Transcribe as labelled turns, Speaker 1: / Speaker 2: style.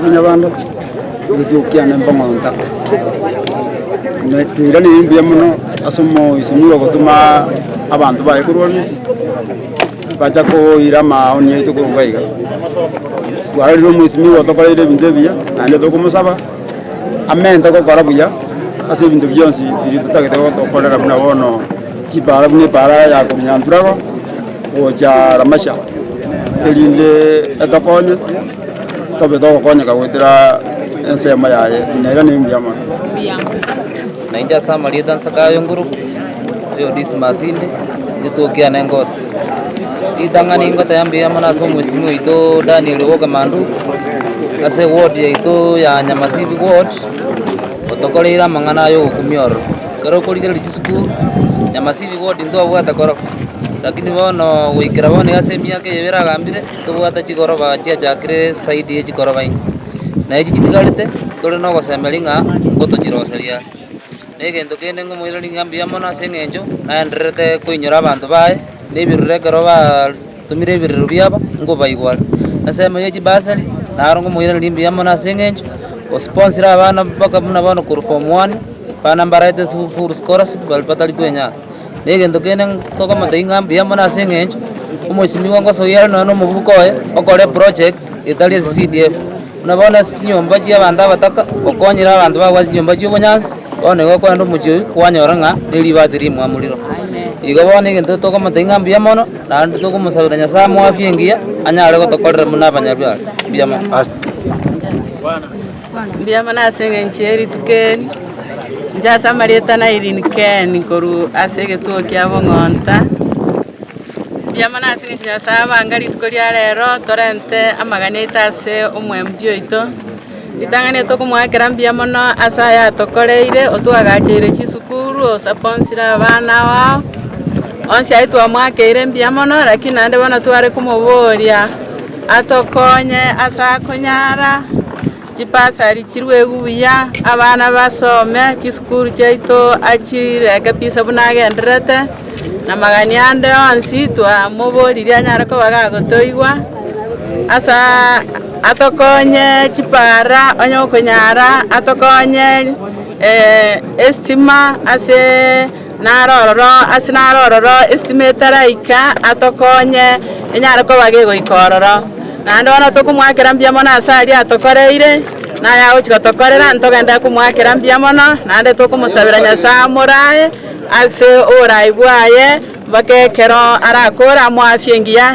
Speaker 1: Manduku Nyabando, egetuo kiane mbong'onta. Twairanire mbuya mono ase omoisinigwa gotoma abanto baye korwa ofisi, bacha koira amaoni aito korwa iga iga. Twarorire omoisinigwa otokoreire ebinto ebiya, naende tokomosaba amente gokora buya ase ebinto bionsi biria totagete gotokorera buna bono chipara buna epara ya korwa Nyanturago gocha Ramasha, erinde etokonye tobe togokonyeka goetera ensemo yaye, nairanire mbuya mono.
Speaker 2: Na inche ase amarieta Nsakayo Nguru, oyo Dismas inde, egetuo kiane Engoti. Ritang'ani ngoteba mbuya mono ase omwesimi oito Daniel Ogoke Manduku, ase eward yaito ya Nyamasibi ward, otokoreire amang'ana aya ogokumia ororo. Ekero okorigereria chisukuru, Nyamasibi ward ntwabwate koroba, lakini bono goikera bono iga ase emiaka eye ibere agambire, ntobwate chigoroba chiachakire zaidi ya chigoroba inye. Na echi chitigarete, tore na ogosemeria ng'a ngotochiroseria are. Na egento kende ngomoiraneria ng'a mbuya mono ase eng'encho, naendererete koinyora abanto baye, na ebirero ekero batomire ebirero biabo, nkobaigwa are. Ensemo ya chibasari, naro ngomoiraneria mbuya mono ase eng'encho, osponsire abana mpaka buna bono korwa form one, abana mbarete ase full scholarship baria batari kwenyara. Na egento kende tokomotebia ng'a mbuya mono ase eng'encho, omwesimigwa ngosoyia are nonya na omobuko oye, okore eproject etari ase CDF. Buna bono ase chinyomba chia abanto abataka, okonyire abanto babwate chinyomba chia obonyansi, bono igo okogenda omochie oyio, kwanyora ng'a ne ribati rimwamu riro. Igo bono egento tokomotebia ng'a mbuya mono, naende tokomosabera Nyasaye amoe afya engiya, anyare gotokorera buna abanyabiara. Mbuya mono.
Speaker 3: Mbuya mono ase eng'encho ye rituko eri, inche ase amarieta na Irene Ken korwa ase egetuo kia Bong'onta. Mbuya mono ase eng'encho Nyasaye abanga rituko ria rero torente amagani aito ase omwembi oito, ritang'ani tokomoakera mbuya mono ase aya atokoreire, otwagacheire chisukuru, osaponsire abana ao, onsi aywo twamoakeire mbuya mono, lakini naende bono tware komoboria atokonye ase akonyara, chibasari chirwegwe buya, abana basome, chisukuru chiaito achirekebisa buna agendererete, na magani ande onsi twamoboririe anyare koba gagotoigwa, asaa atokonye chipara onye okonyara atokonye estima aseee naro ororo ase naro ororo estima etaraika atokonye enyare koba gegoika ororo. Naende bono tokomoakera mbuya mono ase aria atokoreire, naye agochia gotokorera ntogende komoakera mbuya mono, naende tokomosabera Nyasae amorae ase oborai bwaye, mpaka ekero arakore amoe afya engiya.